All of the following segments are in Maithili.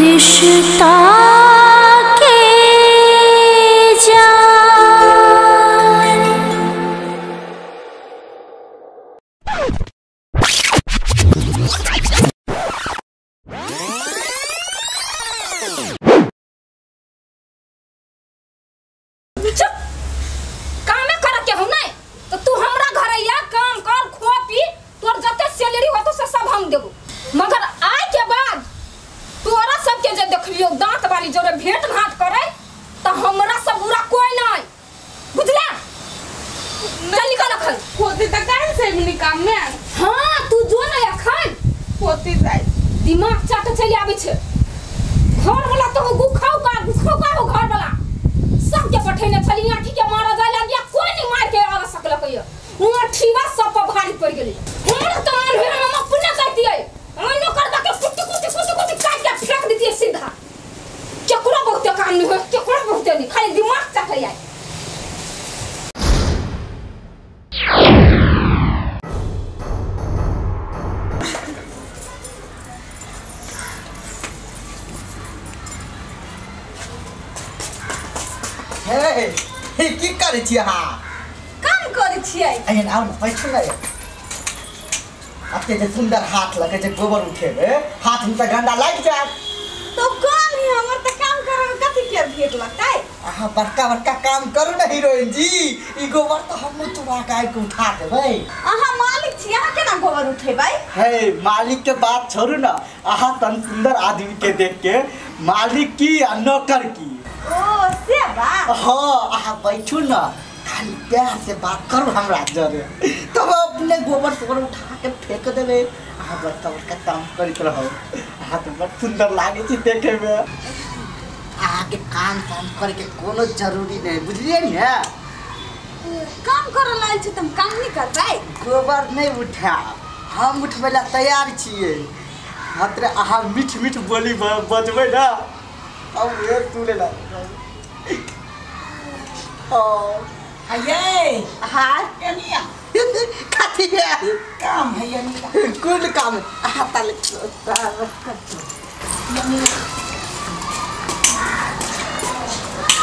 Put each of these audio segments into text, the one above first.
रिश्ता के जान। चुप, कामे कर के हो नहीं तो तू हमरा घर आइया काम कर खो पी, तोर जते सैलरी होतो से सब हम देबो। मगर आय के बाद तोरा सबके जे देखलियो दांत वाली जोरे भेंट घाट करे तो हमरा सब बुरा कोई नहीं, बुझला? चल निकल अखन। होती त काहे से मिनी काम में? हां तू जो ना अखन होती जाय दिमाग चाट चली आबै छै। घर वाला तो गुखाउ का गुखाउ का हो, घर वाला सबके पठेने छली आठी के मारा जाय लागिया, कोई नहीं मार के आवा सकलक ये आठीवा सब पर भारी पड़ गेली। हमरा तो मन भेल हम अपने कहतियै हम कर द के कुट्टी कुट्टी कुट्टी कुट्टी काट के फेंक दितियै सीधा। केकरो बहुते काम नहीं होय, केकरो बहुते नहीं, खाली दिमाग चाटै आय। हे हे की करै छी अहाँ? काम करै छियै। एहन आउ ने बैठू ने। अते जे सुंदर हाथ लगे छै गोबर उठेबै, हाथ में तऽ गंदा लागि जायत। तो काम ही हमर त काम करब कथी के भेट लगतै? अहाँ बड़का बड़का काम करू ने हीरोइन जी, ई गोबर तऽ हमहूँ चुरा के आबि के उठा देबै। अहाँ मालिक छी, अहाँ केना गोबर उठेबै? हे मालिक के बात छोड़ू ने, अहाँ तन सुंदर आदमी के देख के मालिक की आ नौकर की। ओ से बात? हाँ अहाँ बैठू न, खाली प्यार से बात करू हमरा जरे, तब अपने गोबर सोबर उठा के फेंक देबै। अहाँ बड़का बड़का काम करैत रहू, अहाँ तऽ बड़ सुंदर लागै छी देखे में। अहाँके काम ताम करैके कोनो जरूरी नहीं, बुझलियै ने? काम करऽ लायल छी तऽ हम काम नहीं करबै? गोबर नहीं उठायब, हम उठबै लए तैयार छियै। मात्र अहाँ मीठ मीठ बोली बजबै ने अब ये तूने ला। ये हाँ एनिया कथी है काम है एनिया? कोन काम? अहाँ ताले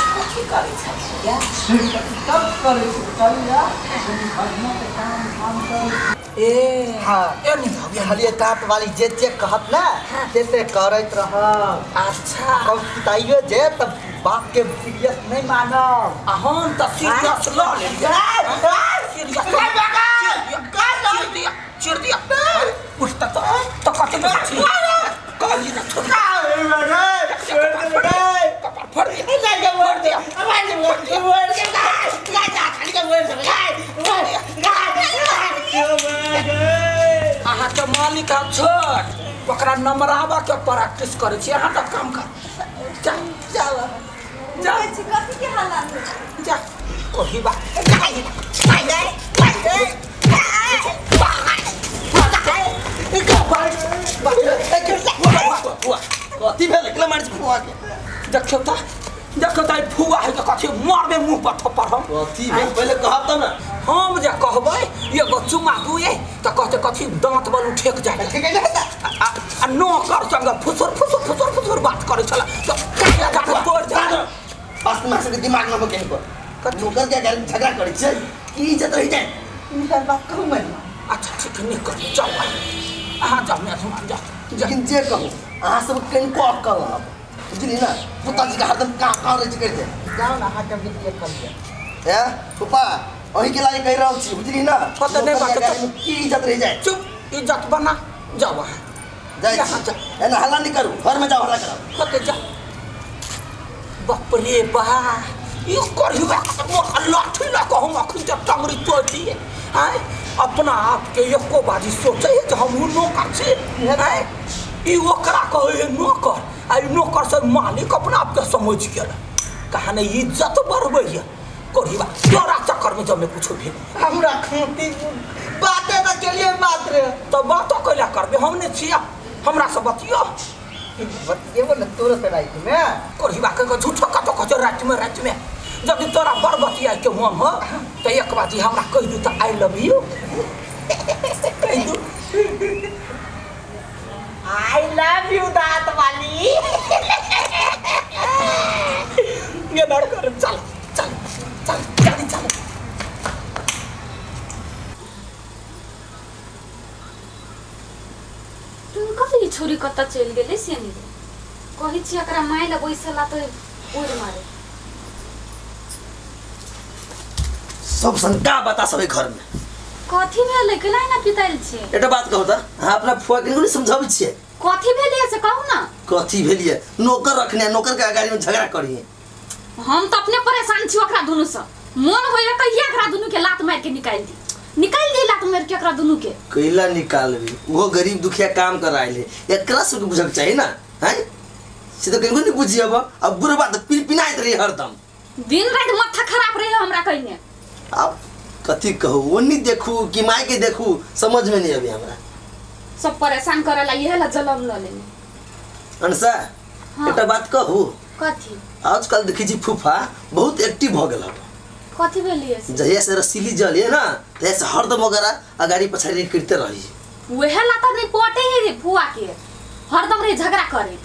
कथी करै छियै? कब करै छी करिया काम काम करै। ए हाँ एनी खाली दांत वाली जे जे कहत ना से से करैत रहब। अच्छा कब पिताइयो जे तब बाप के सीरियस नहीं मानब। आ हम त सीरियस ल लेलियै। सीरियस चिर दिया उठ त त कथी में छी कहली ना छोड़ कपार फोड़ दिया फोड़ दिया। अहाँ के मालिक हम छोट ओकरा नमराबऽ के प्रैक्टिस करै छी। अहाँ तऽ काम कर जा जा जा कथी के हालत जा ओही बा कथी भेल एकला मारै छी फुआ के? देखियौ तऽ देखियौ तऽ फुआ है के कथी मारबे मुँह पर थप्पड़ हम। कथी भेल पहिले कहब तब ने। हम जे कहबै एगो चुमा दुए तऽ कहतै कथी दाँत बलू ठेक जाइ। ठीक है ने? आ नौकर संग फुसुर फुसुर फुसुर फुसुर बात करै छला तऽ काहे जाके तोड़ जा। बात मास्टर के दिमाग में केन पर नौकर के घर में झगड़ा करै छै की इज्जत रहि जाय? इनकर बात कहू मैं। अच्छा ठीक नहीं कर जाओ अहाँ जाओ मैं सुना जा। लेकिन जे कहू अहाँ सब कनिको अक्कल रहब, बुझलियै ने? पुताजी के हरदम का का रहै छै करिते। जाउ ने अहाँ के विद्या कर दिया। हैं फूफा ओही के लागे कहि रहल छी, बुझलियै ने? पता नहीं बात की इज्जत रहि जाय। चुप इज्जत बना जाओ अहाँ जाइ छी। एना हल्ला नहीं करू, घर में जाओ हल्ला कराउ। कते जा बाप रे बा ई करहिबा लाठी लऽ कऽ हम अखन तक टंगरी तोड़ि दिए। आँय अपना आपके एको बाजी सोचै है जे हमहूँ नौकर छी। आँय ई ओकरा कहै है नौकर आ ई नौकर से मालिक अपना आपके समझ गेल कहा नहीं इज्जत बढ़बैया। करहिबा तोरा चक्कर में जमे कुछो भेल हमरा खाती बाते तऽ केलियै मात्र। तऽ बातो कैला करबै हम नहि छियै, हमरा से बतियो बतियेबो ने तोरो से राति में। करहिबा के झूठो कतो कहै छै राति में राति में। यदि तोरा बड़ बतियाके मन हो तऽ एक बाजी हमरा कहि दू तऽ I love you कहि दू। I love you दांत वाली ये ना कर चल चल चल जल्दी चल तू कथी छोरी कत चलि गेलै से नि कहै छी एकरा my लग बैसला त ओर मारे सब शंका बता सब घर में कथी भेलै केना ना पिताइल छी एकटा बात कहू त अहाँ अपना फुआ के नहीं समझाबै छियै कथी भेलियै से कहू ना कथी भेलियै नौकर रखने नौकर के अगाड़ी में झगड़ा करिए हम त अपने परेशान छी ओकरा दुनू से मन होइए कहिया एकरा दुनू के लात मार के निकाल दी लात मार के एकरा दुनू के कैला निकालबी वो गरीब दुखिया काम कराइल है एकरा सबके बुझक चाहिए ना हैं से तो कहियो नहीं बुझी अब बुढ़बा त पिनपिनाइत रही हरदम दिन रात माथा खराब रहे हमरा कहिने अब कथी कहू ओनी देखू कि my के देखू समझ में नहीं अभी हमरा सब परेशान करेला इहे ला जलम ल लेने अनसा हाँ। एकटा बात कहू कथी आजकल देखै छी फूफा बहुत एक्टिव भ गेल हन कथी भेलियै से जहिया से रसीली जल है ना तहिया से हरदम ओकरा अगाड़ी पछाड़ी करते रही वहे ला त नहीं पटे है फुआ के हरदम रे झगड़ा करे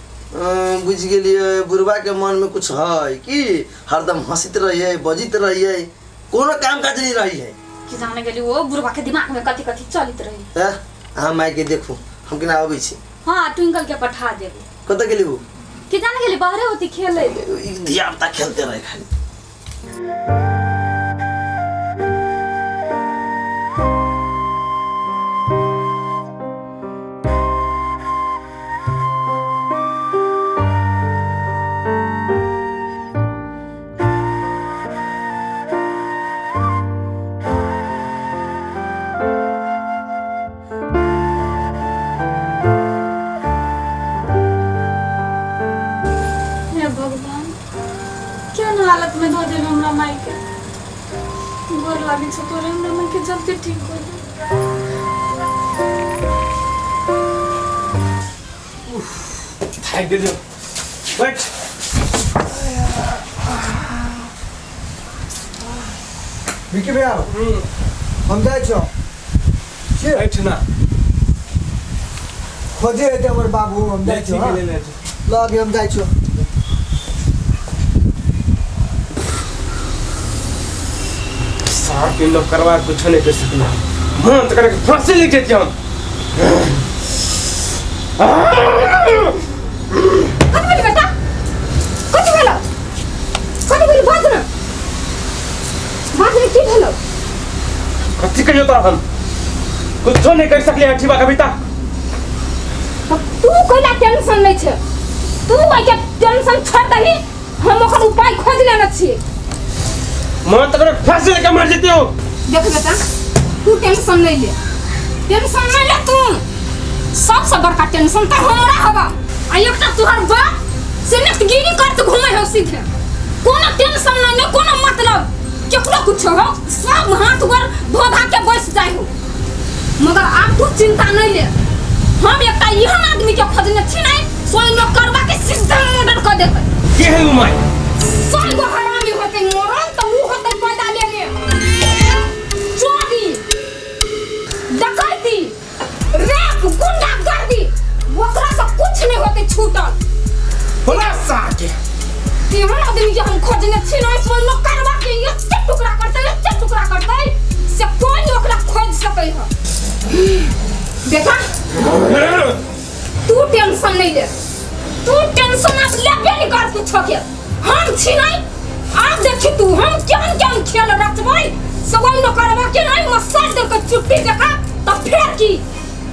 बुझ गेलियै बुढ़बा के मन में कुछ है कि हरदम हंसित रहिए बजित रहिए कोनो काम काज नहीं रही है कि जाने गेली वो बुढ़बा के दिमाग में कथी कथी चलित रही हैं अहाँ my के देखू हम केना अबै छी हां ट्विंकल के पठा देबे कतऽ गेली उ कि जाने गेली बाहरे होती खेले धिया पुता खेलते रहे खाली हालत में धो देब हमरा माई के गोर लागे छौ तोरे हमरा माई के जल्दी ठीक हो जा उफ थाक गेलियो बैठ विकी भैया हम जाइ छौ बैठ ना खोजे हेतै हमर बाबू हम जाइ छौ ल अभी हम जाइ छौ साफ इन लोग करवा कुछ नहीं कर सकना मन तो करके फांसी लिख देती हम कथी भेल बेटा कथी भेल कथी भेल बाज ना बाज ना की भेल कथी कहियो तोरा हम कुछ नहीं कर सकली अठीबा कविता तू कोइला टेंशन नहीं छे तू आइ के टेंशन छोड़ दही हम ओकर उपाय खोज लेने छियै मन तो करके फांसी लेके मर जेती हो देख बेटा तू टेंशन नहीं ले टेंशन नहीं ले तू सबसे बड़का टेंशन तो हमरा हवा आ एकटा तोहर बाप से नेतगिरी करत घूमे हो सीधे कोनो टेंशन नहीं ले कोनो मतलब केकरो कुछ हो सब हाथ गोर धो धा के बैस जाय हो मगर आब तू चिंता नहीं ले हम एकटा एहन आदमी के खोजने छी नहीं सोई न करवा के सीधा मर्डर कर देते के है उ माई सब गो हरामी होते मरन त उ होते पैदा लेने चोरी डकैती रेप गुंडागर्दी ओकरा से कुछ नहीं होते छूटल होला साके एहन आदमी के हम खोजने छी नहीं सोई न करवा के एते टुकड़ा करते एते टुकड़ा करते से कोई नहीं ओकरा खोज सकै है बेटा तू टेंशन नहीं ले तू टेंशन आप लेबे नहीं कर कुछ के हम छी नहीं आप देखी तू हम केहन केहन खेल रचबै सब न करवा के नहीं मसाज दे के चुट्टी देखा त फेर की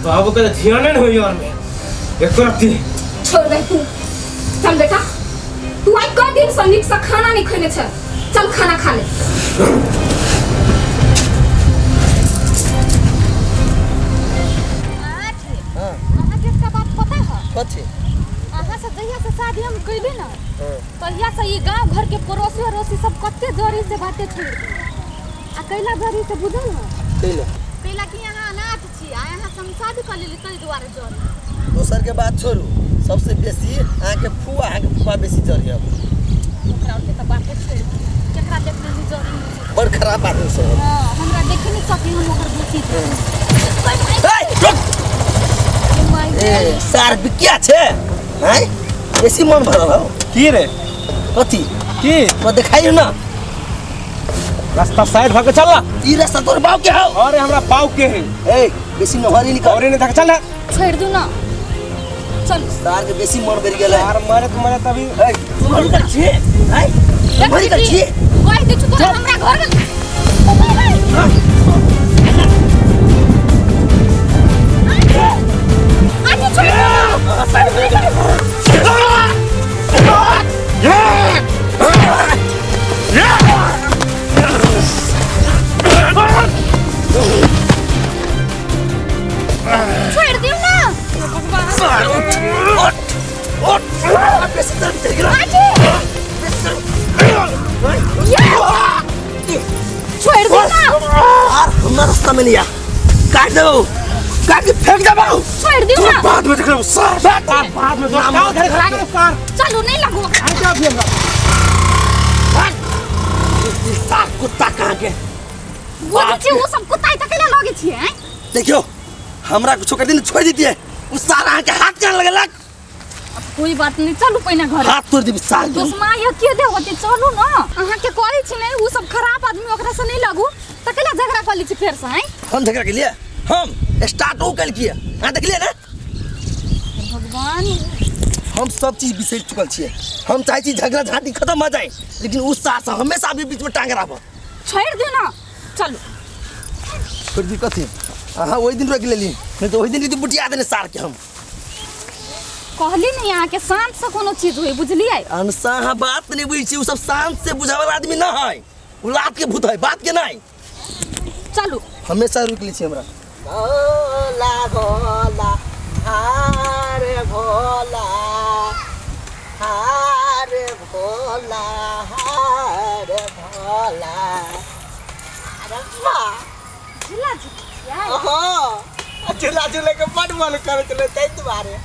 बाबू के ध्यान नहीं होई और में एक रत्ती छोड़ दे तू चल बेटा तू आई कई दिन से नीक से खाना नहीं खैने छ चल खाना खा ले अहाँ के एकटा बात पता है कथी अहाँ से जहिया से शादी हम कैली ना तहिया से ई गांव घर के पड़ोसी अड़ोसी सब कते जरी से बातें छोड़ दिए आ कैला जरी से बुझल न कैला कैला कि अहाँ अनाथ छी आ अहाँ से हम शादी कर लेली ताहि दुआरे जरी दोसर के बात छोड़ू सबसे बेसी अहाँके फुआ अहाँके फुआ बेसी जरी अब ओकरा के त बाते छोड़ दिए केकरा देख लेली जरी बड़ खराब आदमी सब हां हमरा देखे नहीं सकी हम ओकर दोषी छी ए सार बिकिया छे हैं बेसी मन भरल हो की रे कथी की तो देखाइयो ना रास्ता साइड भके चल ना ई रास्ता तोर बाप के हो अरे हमरा बाप के है ए बेसी नहरी निकल अरे नहीं चल ना छोड़ दू ना चल तार के बेसी मन भर गेल है यार मरे तुम्हारे तभी ए तू मरी कर छिए हैं मरी कर छिए कह दे छु तोरा हमरा घर में आके छोड़ छोड़ दियो ना उठ उठ बेसी तर चल गेल छोड़ दो ना यार हमरा रास्ता में लिया काट देबो काट के फेंक देबो छोड़ दियो ना बाद में देख सर बाद में जाओ घर खड़ा करो सर चलो नहीं लगो आ जाओ भी हमरा सार कुत्ता कहां के वो छी वो सब कुत्ता तक ले लगे छी हैं देखियो हमरा कुछ कर दिन छोड़ देती है उ सारा के हाथ कान लगलक अब कोई बात नहीं चलू पहिने घर हाथ तोड़ देबी सार के दुश्मा ये के दे होते चलू ना अहाँ के कहै छी नहीं वो सब खराब आदमी ओकरा से नहीं लगू त केला झगड़ा कर ली छी फेर से हैं हम झगड़ा के लिए हम स्टार्ट हो कल किया हां देख लिए ना भगवान हम सब चीज बिसर चुकल छिए हम चाहे छी झगड़ा झांटी खत्म हो जाए लेकिन उस सास हमेशा भी बीच में टांग राखब छोड़ दे ना चलू छोड़ दी कथी हां ओहि दिन रोक लेली नहीं तो ओहि दिन बुटिया देने सार के हम कहली नहीं अहाँ के शांत से कोनो चीज होई बुझलियै अनसा हां बात नहीं बुझै छी उ सब शांत से बुझावल आदमी ना है उ लात के भूत है बात के नहीं चलू हमेशा रोक ली छी हमरा भोला भोला हारे भोला हारे भोला हारे भोला अरे वाह झूला झूलियै ओहो झूला झूले के बड़ मन करे छलै ताहि दुआरे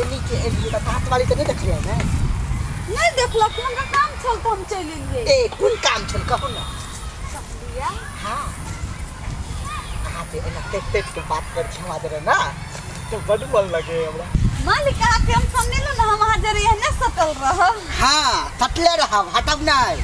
एनी के एनी त बात वाली के नहीं देखलियै ने नहीं देखलक हमरा काम छल त हम चलि एलियै ए कोन काम छल कहू ना कहलियै हां अहाँ जे एना देख देख के बात कर छी हमरा जरे ना तो बड़ मन लगे हमरा मालिक अहाँ के हम समझ ना हम अहाँ जरे एहने सटल रहब हां सटले रहब हटब नहीं